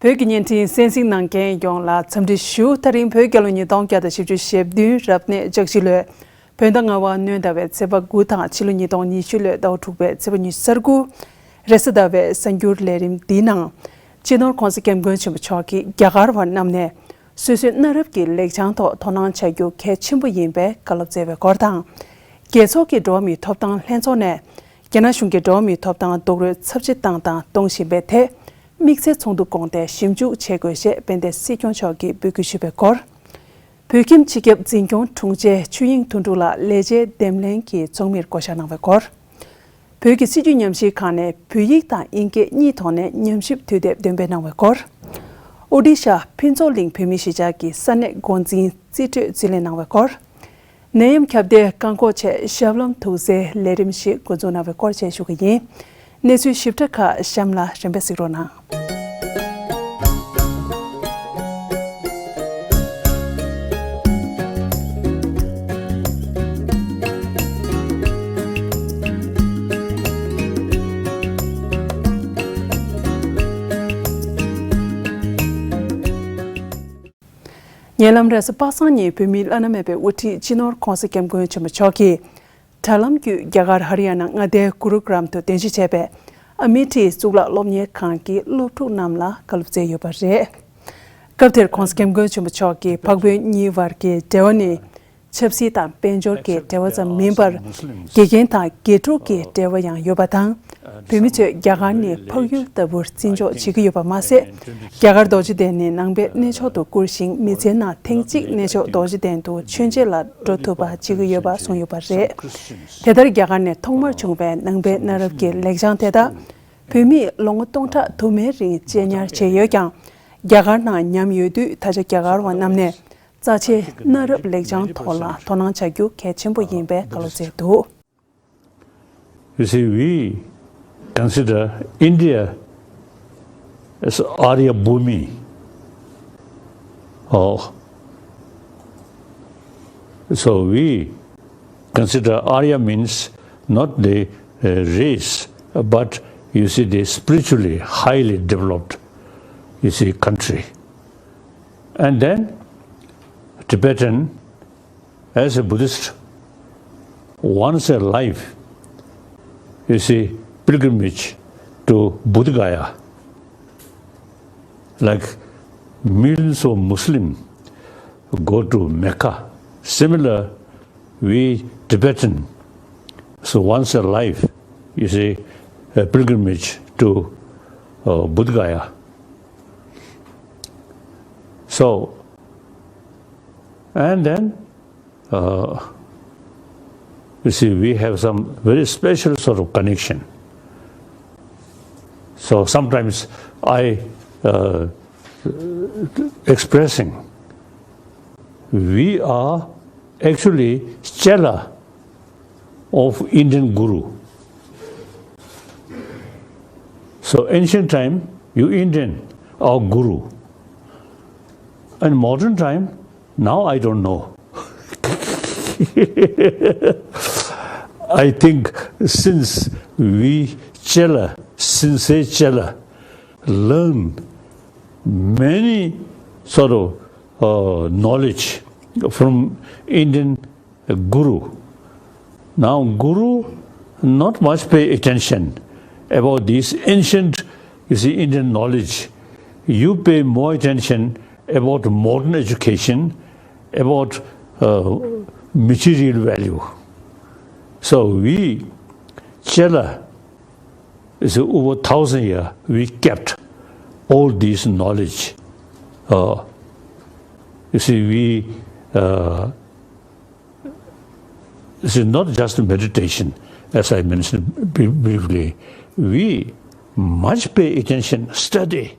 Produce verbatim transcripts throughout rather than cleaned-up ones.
བོད་ཀྱི་བརྙན་འཕྲིན་གསན་གཟིགས་གནང་མཁན་ཡོངས་ལ་འཚམས་འདྲི་ཞུ། ད་རིང་བོད་རྒྱལ་ལོ་ཉིས་སྟོང་བརྒྱ་དང་བཞི་བཅུ་ཞེ་བདུན་རབ་གནས་ལྕགས་བཞི་ལོའི་བོད་ཟླ་ལྔ་པ་སྣྲོན་ཟླ་བའི་ཚེས་པ་དགུ་དང་ཕྱི་ལོ་ཉིས་སྟོང་ཉི་ཤུ་ལོའི་ཟླ་བ་དྲུག་པའི་ཚེས་པ་ཉི་ཤུ་རྩ་དགུ། རེས་གཟའ་ཟླ་བའི་གསར་འགྱུར་ལས་རིམ་འདིའི་ནང་། སྤྱི་ནོར་༧གོང་ས་༧སྐྱབས་མགོན་ཆེན་པོ་མཆོག་གིས་རྒྱ་གར་བ་རྣམས་ནས་སོ་སོའི་གནའ་རབས་ཀྱི་ལེགས་བྱང་ཐོག་དོ་སྣང་བྱ་རྒྱུ་གལ་ཆེན་པོ་ཡིན་པའི་བཀའ་སློབ་སྩལ་བའི་སྐོར་དང་། རྒྱལ་ཚོགས་ཀྱི་འགྲོ་བ་མིའི་ཐོབ་ཐང་ལྷན་ཚོགས་ནས། རྒྱ་ནག་གཞུང་གིས་འགྲོ་བ་མིའི་ཐོབ་ཐང་རྡོག་རོལ་ཚབས་ཆེ་བཏང་དང་གཏོང་བཞིན་པའི་ཐད། དམིགས་བསལ་ཚོགས་འདུ་བསྐོངས་ཏེ་ཞིབ་འཇུག་བྱེད་དགོས་ཞེས་དཔལ་ལྡན་སྲིད་སྐྱོང་མཆོག་གིས་འབོད་སྐུལ་ཞུས་པའི་སྐོར། བོད་ཁྱིམ་སྤྱི་ཁྱབ་འཛིན་སྐྱོང་དྲུང་ཆེ་ཆོས་དབྱིངས་དོན་གྲུབ་ལགས་ལས་བྱེད་འདེམས་ལྷན་གྱི་ཚོགས་མིར་བསྐོ་བཞག་གནང་བའི་སྐོར། བོད་ཀྱི་སྲིད་བྱུས་ཉམས་ཞིབ་ཁང་ནས་བོད་ཡིག་དང་དབྱིན་སྐད་གཉིས་ཐོག་ནས་ཉམས་ཞིབ་དུས་དེབ་འདོན་སྤེལ་གནང་བའི་སྐོར། ཨོ་ཌི་ཤ་ཕུན་ཚོགས་གླིང་བོད་མིའི་གཞིས་ཆགས་ཀྱི་ས་གནས་འགོ་འཛིན་རྩིས་སྤྲོད་རྩིས་ལེན་གནང་བའི་སྐོར། ནད་ཡམས་ཁྱབ་གདལ་བཀག་འགོག་ཆེད་ཞབས་ལྷམ་འཐུག་སའི་ལས་རིམ་ཞིག་འགོ་འཛུགས་གནང་བའི་སྐོར་བཅས་ཞུ་གི་ཡིན། གནས་ཚུལ་ཞིབ་ཕྲ་ཁག་གཤམ་ལ་རིམ་པས་གཟིགས་རོགས་གནང་། ཉེ་ལམ་རེས་གཟའ་པ་སངས་ཉིན་བོད་མིའི་བླ་ན་མེད་པའི་དབུ་ཁྲིད་སྤྱི་ནོར་༧གོང་ས་༧སྐྱབས་མགོན་ཆེན་པོ་མཆོག་གིས། དྲ་ལམ་བརྒྱུད་རྒྱ་གར་ཧ་རི་ཡ་ན་མངའ་སྡེའི་གུ་རུ་གྷ་རམ་དུ་གདན་ཞུ་བྱས་པའི་ཨ་མི་ཊི་གཙུག་ལག་སློབ་གཉེར་ཁང་གི་སློབ་ཕྲུག་རྣམས་ལ་བཀའ་སློབ་སྩལ་ཡོད་པ་རེད། སྐབས་དེར་༧གོང་ས་༧སྐྱབས་མགོན་ཆེན་པོ་མཆོག་གིས་འཕགས་བོད་གཉིས་བར་གྱི་འབྲེལ་བ་ནི། ཆབ་སྲིད་དང་དཔལ་འབྱོར་གྱི་འབྲེལ་བ་ཙམ་མིན་པར། དགེ་རྒན་དང་དགེ་ཕྲུག་གི་འབྲེལ་བ་ཡང་ཡོད་པ་དང་། བོད་མི་ཚོས་རྒྱ་གར་ནི་འཕགས་ཡུལ་ལྟ་བུར་བརྩི་འཇོག་བྱེད་ཀྱི་ཡོད་པ་མ་ཟད། རྒྱ་གར་རྡོ་རྗེ་གདན་ནི་ནང་པའི་གནས་མཆོག་ཏུ་བཀུར་ཞིང་མི་ཚེའི་ནང་ཐེངས་གཅིག་གནས་མཆོག་རྡོ་རྗེ་གདན་དུ་མཆོད་མཇལ་ལ་འགྲོ་ཐུབ་པ་བྱེད་ཀྱི་ཡོད་པ་གསུངས་ཡོད་པ་རེད། དེ་ལྟར་རྒྱ་གར་ནས་ཐོག་མར་བྱུང་བའི་ནང་པའི་གནའ་རབས་ཀྱི་ལེགས་བྱང་དེ་དག་བོད་མིས་ལོ་ངོ་སྟོང་ཕྲག་དུ་མའི་རིང་གཅེས་ཉར་བྱས་ཡོད་ཀྱང་། རྒྱ་གར་ནང་ཉམས་ཡོད་དུས་ད་ཆ་རྒྱ་གར་བ་རྣམས་ནས། རྩ་ཆེའི་གནའ་རབས་ལེགས་བྱང་ཐོག་ལ་དོ་སྣང་བྱ་རྒྱུ་གལ་ཆེན་པོ་ཡིན་པའི་བཀའ་སློབ་སྩལ་འདུག You see, we consider India as Arya Bhumi. Oh. So we consider Arya means not the uh, race, but you see, the spiritually highly developed, you see, country. And then Tibetan, as a Buddhist, once a life, you see, pilgrimage to Buddha Gaya, like millions of Muslims go to Mecca. Similar, we Tibetan, so once a life, you see, a pilgrimage to uh, Buddha Gaya. So, and then, uh, you see, we have some very special sort of connection. So sometimes I uh, expressing, we are actually chela of Indian Guru. So ancient time, you Indian are Guru. And modern time, now I don't know. I think since we chela, since chela, learn many sort of uh, knowledge from Indian guru. Now, guru not much pay attention about this ancient, you see, Indian knowledge. You pay more attention about modern education, about uh, material value. So we, Chela, it's over thousand years we kept all this knowledge. Uh, you see, we, uh, this is not just meditation, as I mentioned briefly. We much pay attention, study.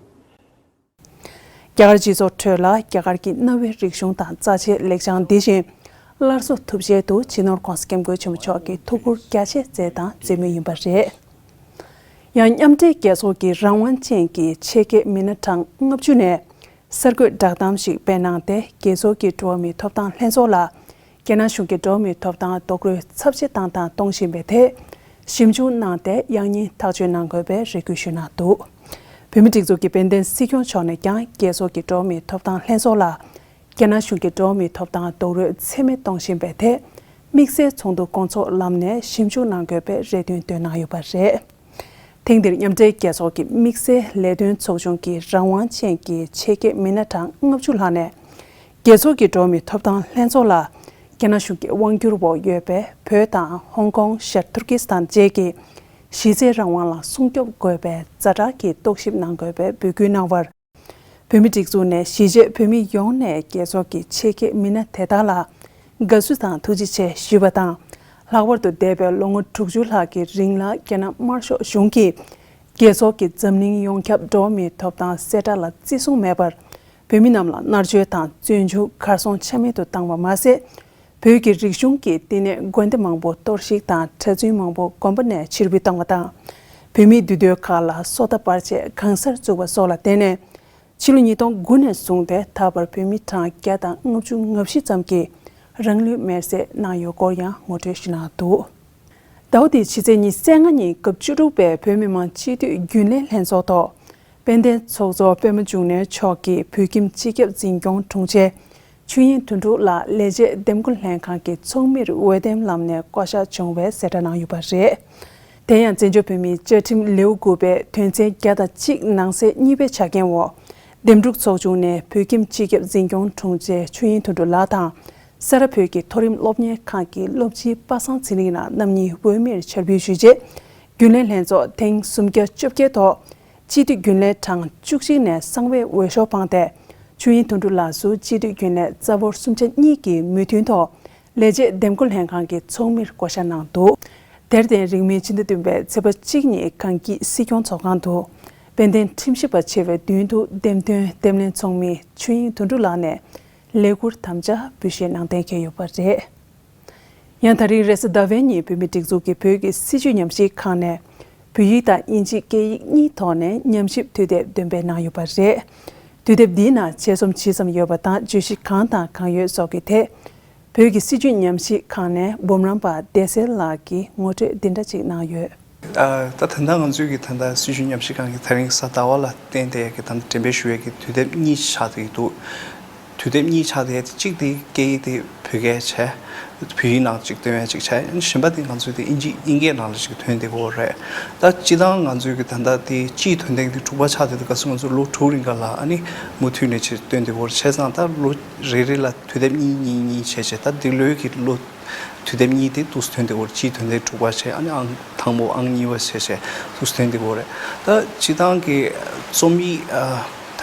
རྒྱ་གར་སྤྱི་ཚོགས་ཁྲོད་ལ་རྒྱ་གར་གྱི་གནའ་བོའི་རིག་གཞུང་དང་རྩ་ཆེའི་ལེགས་བྱང་འདི་བཞིན་སླར་གསོ་ཐུབ་ཆེད་དུ་སྤྱི་ནོར་༧གོང་ས་༧སྐྱབས་མགོན་ཆེན་པོ་མཆོག་གིས་ཐུགས་ཁུར་རྒྱ་ཆེ་མཛད་དང་མཛད་མུས་ཡིན་པ་རེད། ཡང་མཉམ་འབྲེལ་རྒྱལ་ཚོགས་ཀྱི་རང་དབང་ཅན་གྱི་ཆེད་མཁས་མི་སྣ་གྲངས་ལྔ་བཅུ་ནས་གསར་འགོད་བསྒྲགས་གཏམ་ཞིག་སྤེལ་གནང་སྟེ། རྒྱལ་ཚོགས་ཀྱི་འགྲོ་བ་མིའི་ཐོབ་ཐང་ལྷན་ཚོགས་ལ། རྒྱ་ནག་གཞུང་གིས་འགྲོ་བ་མིའི་ཐོབ་ཐང་རྡོག་རོལ་ཚབས་ཆེ་བཏང་དང་གཏོང་བཞིན་པའི་ཐད། ཞིབ་འཇུག་གནང་སྟེ་ཡང་སྙིང་ཐག་གཅོད་གནང་དགོས་པའི་རེ་སྐུལ་ཞུས་གནང་འདུག་བོད་མི་སྒྲིག་འཛུགས་ཀྱི་དཔལ་ལྡན་སྲིད་སྐྱོང་མཆོག་ནས་ཀྱང་རྒྱལ་ཚོགས་ཀྱི་འགྲོ་བ་མིའི་ཐོབ་ཐང་ལྷན་ཚོགས་ལ། རྒྱ་ནག་གཞུང་གིས་འགྲོ་བ་མིའི་ཐོབ་ཐང་རྡོག་རོལ་ཚད་མེད་གཏོང་བཞིན་པའི་ཐད། དམིགས་བསལ་ཚོགས་འདུ་སྐོང་ཚོགས་ལམ་ནས་ཞིབ་འཇུག་གནང་དགོས་པའི་རེ་འདུན་བཏོན་གནང་ཡོད་པ་རེད། ཐེངས་འདིར་མཉམ་འབྲེལ་རྒྱལ་ཚོགས་ཀྱི་དམིགས་བསལ་ལས་དོན་ཚོགས་ཆུང་གི་རང་དབང་ཅན་གྱི་ཆེད་མཁས་མི་སྣ་གྲངས་ལྔ་བཅུ་ལྷག་ནས། རྒྱལ་ཚོགས་ཀྱི་འགྲོ་བ་མིའི་ཐོབ་ཐང་ལྷན་ཚོགས་ལ། རྒྱ་ནག་གཞུང་གི་དབང་སྒྱུར་འོག་ཡོད་པའི་བོད་དང་ཧོང་ཀོང་། ཤར་ཏུར་ཀི་སི་ཐན་བཅས་ཀྱི་གཞི་རྩའི་རང་དབང་ལ་སྲུང་སྐྱོབ་དགོས་པའི་ཛ་དྲག་གི་རྟོག་ཞིབ་གནང་དགོས་པའི་འབོད་སྐུལ་གནང་བར། བོད་མི་སྒྲིག་འཛུགས་ནས་གཞིས་བྱེས་བོད་མི་ཡོངས་ནས་རྒྱལ་ཚོགས་ཀྱི་ཆེད་མཁས་མི་སྣ་དེ་དག་ལ་དགའ་བསུ་དང་ཐུགས་རྗེ་ཆེ་ཞུས་པ་དང་། ལྷག་པར་དུ་འདས་པའི་ལོ་ངོ་དྲུག་ཅུ་ལྷག་གི་རིང་ལ་རྒྱ་ནག་དམར་ཤོག་གཞུང་གིས་རྒྱལ་ཚོགས་ཀྱི་འཛམ་གླིང་ཡོངས་ཁྱབ་འགྲོ་བ་མིའི་ཐོབ་ཐང་གསལ་བསྒྲགས་ལ་བརྩི་སྲུང་མེད་པར། བོད་མི་རྣམས་ལ་མནར་གཅོད་དང་བཙོན་འཇུག་གར་སོང་ཆ་མེད་དུ་བཏང་བ་མ་ཟད། བོད་ཀྱི་རིག་གཞུང་གི་བསྟི་གནས་དགོན་སྡེ་མང་པོ་གཏོར་བཤིག་དང་གྲྭ་བཙུན་མང་པོ་དགོན་པ་ནས་ཕྱིར་འབུད་བཏང་བ་དང་། བོད་མིའི་འདུས་སྡོད་ཁག་ལ་སོ་ལྟ་པར་ཆས་གང་སར་བཙུགས་པ་སོགས་ལ་བརྟེན་ནས། ཕྱི་ལོ་ཉིས་སྟོང་དགུ་ནས་བཟུང་སྟེ་ད་བར་བོད་མི་གྲངས་བརྒྱ་དང་ལྔ་བཅུ་ང་བཞི་ཙམ་གྱིས་རང་ལུས་མེར་སྲེག་གནང་ཡོད་སྐོར་ཡང་ངོ་སྤྲོད་ཞུས་གནང་འདུག་ཟླ་བ་འདིའི་ཕྱི་ཚེས་ཉི་ཤུ་རྩ་ལྔ་ཉིན་སྐབས་བཅུ་དྲུག་པའི་བོད་མི་མང་སྤྱི་འཐུས་རྒྱུན་ལས་ལྷན་ཚོགས་ཐོག་དཔལ་ལྡན་ཚོགས་གཙོ་པད་མ་འབྱུང་གནས་མཆོག་གིས་བོད་ཁྱིམ་སྤྱི་ཁྱབ་འཛིན་སྐྱོང་དྲུང་ཆེ་ཆོས་དབྱིངས་དོན་གྲུབ་ལགས་ལས་བྱེད་འདེམས་བསྐོ་ལྷན་ཁང་གི་ཚོགས་མིར་འོས་འདེམས་ལམ་ནས་བསྐོ་གཞག་བྱུང་བའི་གསལ་བསྒྲགས་གནང་ཡོད་པ་རེད། དེ་ཡང་བཙན་བྱོལ་བོད་མིའི་བཅའ་ཁྲིམས་ལེའུ་དགུ་པའི་དོན་ཚན་བརྒྱ་དང་གཅིག་ནང་གསེས་གཉིས་པའི་ཆ་རྐྱེན་འོག་འདེམས་སྒྲུག་ཚོགས་ཆུང་ནས་བོད་ཁྱིམ་སྤྱི་ཁྱབ་འཛིན་སྐྱོང་དྲུང་ཆེ་ཆོས་དབྱིངས་དོན་གྲུབ་ལགས་དང་། ས་རཱ་བོད་ཀྱི་མཐོ་རིམ་སློབ་གཉེར་ཁང་གི་སློབ་སྤྱི་པ་སངས་ཚེ་རིང་ལགས་རྣམ་གཉིས་འོས་མིར་ཆེད་འབུལ་ཞུས་རྗེས། རྒྱུན་ལས་ལྷན་ཚོགས་ཐེངས་སུམ་བརྒྱ་བཅོ་བརྒྱད་ཐོག་སྤྱི་འཐུས་རྒྱུན་ལས་གྲངས་བཅུ་གཅིག་ནས་གསང་བའི་འོས་ཤོག་འཕངས་ཏེ། ཆོས་དབྱིངས་དོན་གྲུབ་ལགས་སུ་སྤྱི་འཐུས་རྒྱུན་ལས་རྩ་འབོར་སུམ་ཆ་གཉིས་ཀྱི་མོས་མཐུན་ཐོག་ལས་བྱེད་འདེམས་བསྐོ་ལྷན་ཁང་གི་ཚོགས་མིར་བསྐོ་གཞག་གནང་འདུག་དེར་བརྟེན་རིང་མིན་ཕྱི་ཟླ་བདུན་པའི་ཚེས་པ་གཅིག་ཉིན་གངས་སྐྱིད་སྲིད་སྐྱོང་ཚོགས་ཁང་དུ་དཔལ་ལྡན་ཁྲིམས་ཞིབ་པ་ཆེ་བའི་མདུན་དུ་འདེམས་ཐོན་འདེམས་ལྷན་ཚོགས་མི་ཆོས་དབྱིངས་དོན་གྲུབ་ལགས་ནས་ལས་འཁུར་དམ་བཅའ་འབུལ་བཞེས་གནང་གཏན་འཁེལ་ཡོད་པ་རེད། ཡང་ད་རིང་རེས་གཟའ་ཟླ་བའི་ཉིན་བོད་མིའི་སྒྲིག་འཛུགས་ཀྱི་བོད་ཀྱི་སྲིད་བྱུས་ཉམས་ཞིབ་ཁང་ནས་བོད་ཡིག་དང་དབྱིན་ཇི་སྐད་ཡིག་གཉིས་ཐོག་ནས་ཉམས་ཞིབ་དུས་དེབ་འདོན་སྤེལ་གནང་ཡོད་པ་རེད། དུས་དེབ་འདིའི་ནང་དཔྱད་རྩོམ་ཇི་ཙམ་ཡོད་པ་དང་བརྗོད་གཞི་གང་དང་གང་ཡོད་སོགས་ཀྱི་ཐད། བོད་ཀྱི་སྲིད་བྱུས་ཉམས་ཞིབ་ཁང་ནས་འབུམ་རམས་པ་བདེ་གསལ་ལགས་ཀྱིས་ངོ་སྤྲོད་འདི་འདྲ་ཅིག་གནང་ཡོད། ཨ། ད་ད་ལྟ་ང་ཚོའི་གི་ད་ལྟ་སྲིད་བྱུས་ཉམས་ཞིབ་ཁང་གི་དེ་རིང་གཟའ་ཟླ་བ་ལ་བརྟེན་ཏེ་གི་ད་ལྟ་འགྲེམས་སྤེལ་ཞུ་ཡས་ཀྱི་དུས་དེབ་གཉིས་ཆགས་བསྡད་ཀྱི་འདུག་དུས་དེབ་གཉིས་ཆགས་བསྡད་དེ། གཅིག་དེ་སྐད་ཡིག་དེ་བོད་སྐད་བྱས། བོད་ཡིག་ནང་གཅིག་འདོན་ཡས་གཅིག་བྱས། གཞན་པ་དེ་ང་ཚོའི་དེ་དབྱིན་ཇི་དབྱིན་སྐད་ནང་ལ་ཞིག་ཐོན་བསྡད་ཀྱི་ཡོད་རེད། ད་སྤྱིར་བཏང་ང་ཚོའི་གི་ད་ལྟ་དེ་སྤྱིའི་དོན་ཚན་དེ་དྲུག་པ་ཆགས་བསྡད་དུས་སྐབས་སུ་ང་ཚོ་ལོ་དྲུག་རིང་ག་ལ་ཨ་ནི་མུ་མཐུད་ནས་ཕྱིར་བཏོན་བསྡད་ཀྱི་ཡོད་རེད། བྱས་ཙང་ད་ལོ་རེ་རེ་ལ་དུས་དེབ་གཉིས་གཉིས་གཉིས་བྱས་བྱས། ད་འདི་ལོའི་གི་ལོ་དུས་དེབ་གཉིས་དེ་འདུག་སེ་ཐོན་བསྡད་ཀྱི་ཡོད་རེད། སྤྱིའི་དོན་ཚན་དྲུག་པ་བྱས། ཨ་ནི་ཨང་དང་པོ་ཨང་གཉིས་པ་བྱས་བྱས་འདུག་སེ་ཐོན་བསྡད་ཀྱི་ཡོད་རེད། ད་སྤྱིར་བཏང་གི་རྩོམ་ཡིག་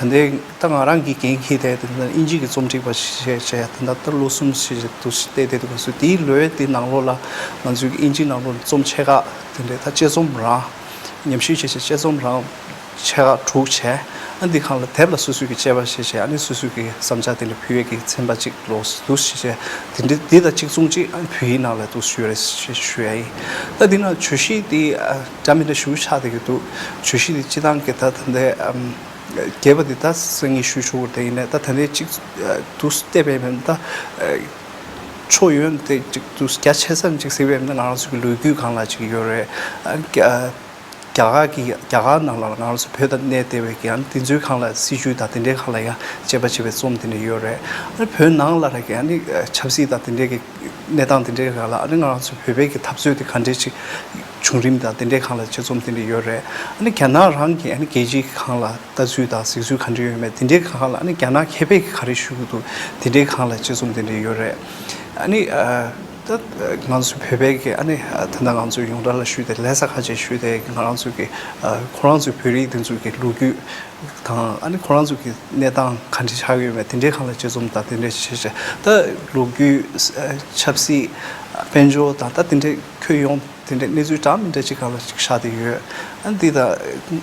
ཨ། ད་ལྟའི་ད་ང་རང་གིས་འགན་འཁྱེར་བསྡད་དེ་ད་དབྱིན་ཇི་གི་རྩོམ་སྒྲིག་པ་ཞིག་བྱས་བྱས། ད་ལྟ་ད་ལོ་གསུམ་ཞིག་འདུག་སེ་བལྟས་བསྡད་དུས་སྐབས་སུ་དེའི་ལོའི་དེ་ནང་ལོགས་ལ་ང་ཚོའི་གི་དབྱིན་ཇི་ནང་ལོགས་རྩོམ་ཆེ་ཁག་དེ་འདྲའི་ད་དཔྱད་རྩོམ་རང་ཉམས་ཞིབ་བྱས་བྱས་དཔྱད་རྩོམ་རང་ཆེ་ཁག་དྲུག་བྱས། ཨ་འདི་སྒང་ལ་དེབ་ལ་སོ་སོའི་གི་དཔྱད་པ་བྱས་བྱས། ཨ་ནི་སོ་སོའི་གི་བསམ་འཆར་དེ་འདྲ་ཕུལ་ཡས་ཀྱི་ཚན་པ་གཅིག་ལོགས་སུ་འདུག་སེ་བྱས་བྱས། དེ་འདྲའི་འདི་དང་གཅིག་མཚུངས་གཅིག་ཨ་ནི་བོད་ཡིག་ནང་ལ་འདུག་སེ་ཞུ་རེ་ཞུ་ཡ་ཡིན། ད་འདི་ནང་བརྗོད་གཞི་དེ་ཨ་འདྲ་མི་འདྲ་ཞེ་པོ་ཆགས་བསྡད་ཀྱི་འདུག་བརྗོད་གཞི་དེ་སྤྱིར་བཏང་གི་ད་ད་ལྟའི་ཨམ་རྒྱས་པ་དེ་ད་སང་ཉིན་ཞུ་ཆོག་གི་རེད། ཡིན་ནའི་ད་ད་ལྟའི་གཅིག་ཨ་འདུག་སེ་བལྟས་པ་ཡིན་ན་ད་ཨ་ཕྱོགས་ཡོངས་དེ་གཅིག་འདུག་སེ་རྒྱ་ཆེ་ས་ནས་གཅིག་གཟིགས་པ་ཡིན་ན། ང་རང་ཚོ་གི་ལོ་རྒྱུས་སྒང་ལ་གཅིག་ཡོད་རེད། ཨ་རྒྱ་རྒྱ་གར་གྱི་རྒྱ་གར་ནང་ལ་ང་རང་ཚོ་བོད་དང་གནས་བསྡད་པའི་གི་ཡང་དེ་ཚོའི་སྒང་ལ་སྲིད་བྱུས་དང་དེ་འདྲའི་སྒང་ལ་ཡང་དཔྱད་པ་བྱས་པའི་རྩོམ་དེ་འདྲ་ཡོད་རེད། ཨ་བོད་ནང་ལ་ར་གི་ཨ་ནི་ཆབ་སྲིད་དང་དེ་འདྲའི་གི་གནས་སྟངས་དེ་འདྲའི་སྒང་ལ། ཨ་ནི་ང་རང་ཚོ་བོད་པའི་གི་འཐབ་རྩོད་དེ་ག་འདྲའི་ཅིག་བྱུང་རིམ་དང་དེ་འདྲའི་སྒང་ལ་དཔྱད་རྩོམ་དེ་འདྲ་ཡོད་རེད། ཨ་ནི་རྒྱ་ནག་རང་གི་ཨ་ནི་རྒྱལ་སྤྱིའི་སྒང་ལ་ལྟ་ཚུལ་དང་གཟིགས་ཚུལ་ག་འདྲ་ཡོད་མེད་དེ་འདྲའི་སྒང་ལ། ཨ་ནི་རྒྱ་ནག་མཁས་པས་ག་རེ་ཞུ་གི་འདུག་དེ་འདྲའི་སྒང་ལ་དཔྱད་རྩོམ་དེ་འདྲ་ཡོད་རེད། ཨ་ནི་ཨ་ད་ང་ཚོ་བོད་པའི་གི་ཨ་ནི་ད་ལྟ་ང་ཚོ་ཡོངས་གྲགས་ལ་ཞུས་ཏེ་ལས་ས་ཁ་ཆེ་ཞུས་ཏེ་ང་རང་ཚོ་གི་ཨ་ཁོ་རང་ཚོའི་བོད་རིགས་དེ་ཚོ་གི་ལོ་རྒྱུས་དང་། ཨ་ནི་ཁོ་རང་ཚོ་གི་གནས་སྟངས་ག་འདྲ་ཆགས་ཡོད་མེད་དེ་འདྲའི་སྒང་ལ་དཔྱད་རྩོམ་དང་དེ་འདྲ་བྱས་བྱས། ད་ལོ་རྒྱུས་ཨ་ཆབ་སྲིད་དཔལ་འབྱོར་དང་ད་དེ་འདྲའི་ཁྱོན་ཡོངས་དེ་འདྲའི་གནས་ཚུལ་འདྲ་མི་འདྲ་ཅིག་སྒང་ལ་ཅིག་བཞག་བསྡད་ཡོད། ཨ་འདི་དང་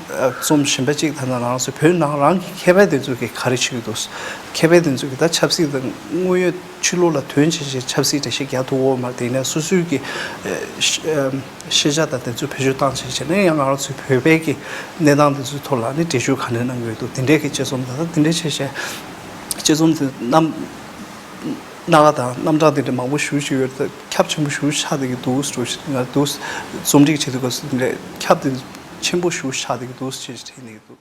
ཨ་རྩོམ་གཞན་པ་ཅིག་ད་ལྟ་ང་རང་ཚོ་བོད་ནང་རང་གི་མཁས་པ་དེ་ཚོ་གིས་ག་རེ་བྱེད་ཀྱི་འདུག་མཁས་པ་དེ་ཚོ་གིས་ད་ཆབ་སྲིད་དང་དངོས་ཡོད་ཕྱི་ལོགས་ལ་དོན་བྱེད་བྱེད་ཆབ་སྲིད་འགྲེལ་བཤད་རྒྱག་ཐུབ་ཡོད་མ་རེད། དེ་ཡིན་ན་སོ་སོའི་གི་ཨ་ཤེས་བྱ་དང་དེ་ཚོ་བེད་སྤྱོད་བཏང་བྱས་བྱས་ནས་ཡང་ང་རང་ཚོའི་བོད་པའི་གི་གནས་སྟངས་དེ་ཚོའི་ཐོག་ལ་ནི་འགྲེལ་བརྗོད་ག་འདྲ་གནང་གི་ཡོད་འདུག་དེ་འདྲའི་གི་དཔྱད་རྩོམ་དང་། ད་དེ་འདྲའི་བྱས་བྱས་དཔྱད་རྩོམ་དེ་རྣམས་སྣ་ཁ་དང་རྣམ་གྲངས་དེ་འདྲ་མང་པོ་ཞེ་པོ་ཅིག་ཡོད་རེད། ད་ཁྱབ་ཆེན་པོ་ཞེ་པོ་ཆགས་བསྡད་ཀྱི་འདུག་ཟེར་ཞུ། ང་འདུག་རྩོམ་སྒྲིག་བྱེད་དུས་སྐབས་སུ་དེ་འདྲ་ཁྱབ་དེ་ཆེན་པོ་ཞེ་པོ་ཆགས་བསྡད་ཀྱི་འདུག་ཅེས་དྲིས་ནས་འདུག་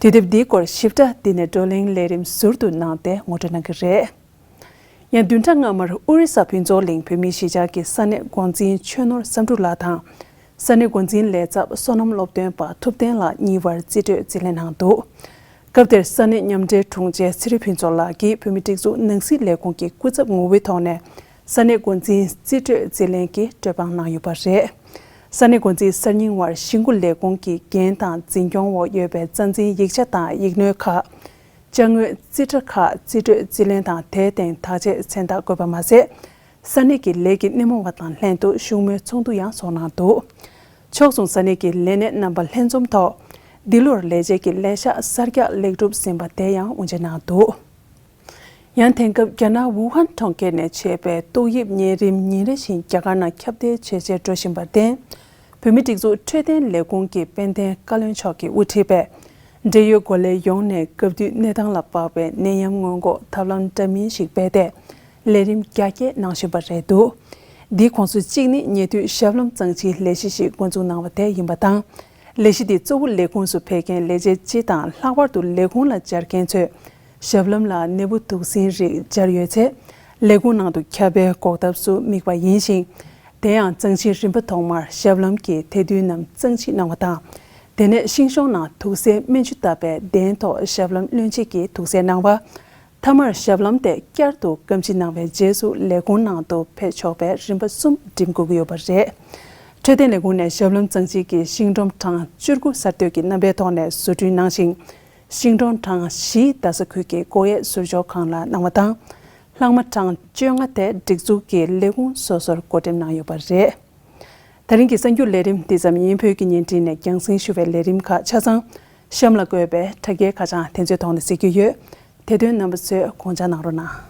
དུས་དེབ་འདིའི་སྐོར་ཞིབ་ཕྲ་འདི་ནས་བགྲོ་གླེང་ལས་རིམ་ཟུར་དུ་གནང་སྟེ་ངོ་སྤྲོད་གནང་གི་རེད། ཡང་བདུན་ཕྲག་སྔ་མར་ཨོ་རི་ས་ཕུན་ཚོགས་གླིང་བོད་མིའི་གཞིས་ཆགས་ཀྱི་ས་གནས་འགོ་འཛིན་ཆོས་ནོར་བསམ་འགྲུབ་ལགས་དང་། ས་གནས་འགོ་འཛིན་ལས་ཚབ་སོ་ནམ་སློབ་སྟོན་པ་ཐུབ་བསྟན་ལགས་གཉིས་བར་རྩིས་སྤྲོད་རྩིས་ལེན་གནང་འདུག་སྐབས་དེར་ས་གནས་མཉམ་འབྲེལ་དྲུང་ཆེ་ཚེ་རིང་ཕུན་ཚོགས་ལགས་ཀྱིས་བོད་མིའི་སྒྲིག་འཛུགས་ནང་སྲིད་ལས་ཁུངས་ཀྱི་སྐུ་ཚབ་ངོ་བོའི་ཐོག་ནས་ས་གནས་འགོ་འཛིན་རྩིས་སྤྲོད་རྩིས་ལེན་གྱི་སྤྲོད་དཔང་གནང་ཡོད་པ་རེད། ས་གནས་འགོ་འཛིན་གསར་རྙིང་བར་གཞིས་འགོ་ལས་ཁུངས་ཀྱི་འགན་དང་འཛིན་སྐྱོང་འོག་ཡོད་པའི་རྩ་འཛིན་ཡིག་ཆ་དང་ཡིག་སྣོད་ཁག་ཅ་དངོས་རྩིས་ཁྲ་ཁག་རྩིས་སྤྲོད་རྩིས་ལེན་དང་དེའི་སྟེང་དག་ཆའི་མཚན་རྟགས་བཀོད་པ་མ་ཟད། ས་གནས་ཀྱི་ལས་ཀྱི་སྣེ་མོ་བ་དང་ལྷན་དུ་བཞུགས་མོལ་ཚོགས་འདུ་ཡང་ཚོགས་གནང་འདུག་ཕྱོགས་མཚུངས་ས་གནས་ཀྱི་ལས་སྣེ་རྣམ་པ་ལྷན་འཛོམས་ཐོག་འདི་ལོར་ལས་བྱེད་ཀྱི་ལས་ཤག་གསར་རྒྱག་ལེགས་གྲུབ་ཟིན་པ་དེ་ཡང་དབུ་འབྱེད་གནང་འདུག་ཡང་དེང་སྐབས་རྒྱ་ནག་ཝུ་ཧན་གྲོང་ཁྱེར་ནས་མཆེད་པའི་ཏོག་དབྱིབས་གཉན་རིམས་ཉིན་རེ་བཞིན་རྒྱ་གར་ནང་ཁྱབ་གདལ་ཇེ་ཆེར་འགྲོ་བཞིན་པར་བརྟེན། བོད་མིའི་སྒྲིག་འཛུགས་འཕྲོད་བསྟེན་ལས་ཁུངས་ཀྱི་དཔལ་ལྡན་བཀའ་བློན་མཆོག་གིས་དབུ་ཁྲིད་པའི་འབྲེལ་ཡོད་འགོ་ལས་ཡོངས་ནས་སྐབས་དུས་གནས་སྟངས་ལ་དཔག་པའི་ནད་ཡམས་སྔོན་འགོག་ཐབས་ལམ་འདྲ་མིན་ཞིག་སྤེལ་ཏེ། ལས་རིམ་རྒྱ་སྐྱེད་གནང་བཞིན་པ་རེད་འདུག་འདིའི་ཁོངས་སུ་གཅིག་ནི་ཉེ་དུས་ཞབས་ལྷམ་གཙང་ཕྱིའི་ལས་གཞི་ཞིག་འགོ་འཛུགས་གནང་བ་དེ་ཡིན་པ་དང་། ལས་གཞི་འདི་གཙོ་བོ་ལས་ཁུངས་སུ་ཕེབས་མཁན་ལས་བྱེད་སྤྱི་དང་ལྷག་པར་དུ་ལས་ཁུངས་ལ་བཅར་མཁན་ཚོས་ཞབས་ལྷམ་ལ་ནད་འབུ་དུག་སྲིན་རིགས་སྦྱར་ཡོད་ཚེ། ལས་ཁུངས་ནང་དུ་ཁྱབ་པའི་འགོག་ཐབས་སུ་དམིགས་པ་ཡིན་ཞིང་། དེ་ཡང་གཙང་ཕྱིའི་རིམ་པ་ཐོག་མར་ཞབས་ལྷམ་གྱི་དེད་དུས་རྣམས་གཙང་ཕྱིས་གནང་བ་དང་། དེ་ནས་ཤིང་གཞོང་ནང་དུག་སེལ་སྨན་ཆུ་བཏབ་པའི་གདན་ཐོག་ཞབས་ལྷམ་བླུགས་བྱེད་ཀྱི་དུག་སེལ་གནང་བ། མཐའ་མར་ཞབས་ལྷམ་དེ་བསྐྱར་དུ་སྐམ་ཕྱིས་གནང་བའི་རྗེས་སུ་ལས་ཁུངས་ནང་དུ་ཕེབས་ཆོག་པའི་རིམ་པ་གསུམ་འགྲིམ་དགོས་ཀྱི་ཡོད་པ་རེད། འཕྲོད་བསྟེན་ལས་ཁུངས་ནས་ཞབས་ལྷམ་གཙང་ཕྱིས་ཀྱི་ཤིང་སྒྲོམ་གྲངས་བཅུ་དགུ་གསར་གཏོད་ཀྱི་རྣམ་པའི་ཐོག་ནས་བཟོ་སྐྲུན་གནང་ཞིང་། ཤིང་སྒྲོམ་གྲངས་བཞི་རྡ་ས་ཁུལ་གྱི་སྒོ་དབྱེ་ཟུར་འཇོག་ཁང་ལ་གནང་བ་དང་། ལྷག་མ་གྲངས་བཅོ་ལྔ་དེ་སྒྲིག་འཛུགས་ཀྱི་ལས་ཁུངས་སོ་སོར་བགོ་འགྲེམས་གནང་ཡོད་པ་རེད། ད་རིང་གི་གསར་འགྱུར་ལས་རིམ་འདི་ཙམ་ཡིན། བོད་ཀྱི་བརྙན་འཕྲིན་ནས་རྒྱང་སྲིང་ཞུ་བའི་ལས་རིམ་ཁག་ཆ་ཚང་གཤམ་ལ་བཀོད་པའི་དྲ་རྒྱའི་ཁ་བྱང་དེ་ཚོའི་ཐོག་ནས་གཟིགས་རྒྱུ་ཡོད། དེ་དོན་རྣམ་པ་ཚོས་དགོངས་འཇགས་གནང་རོགས་གནང་།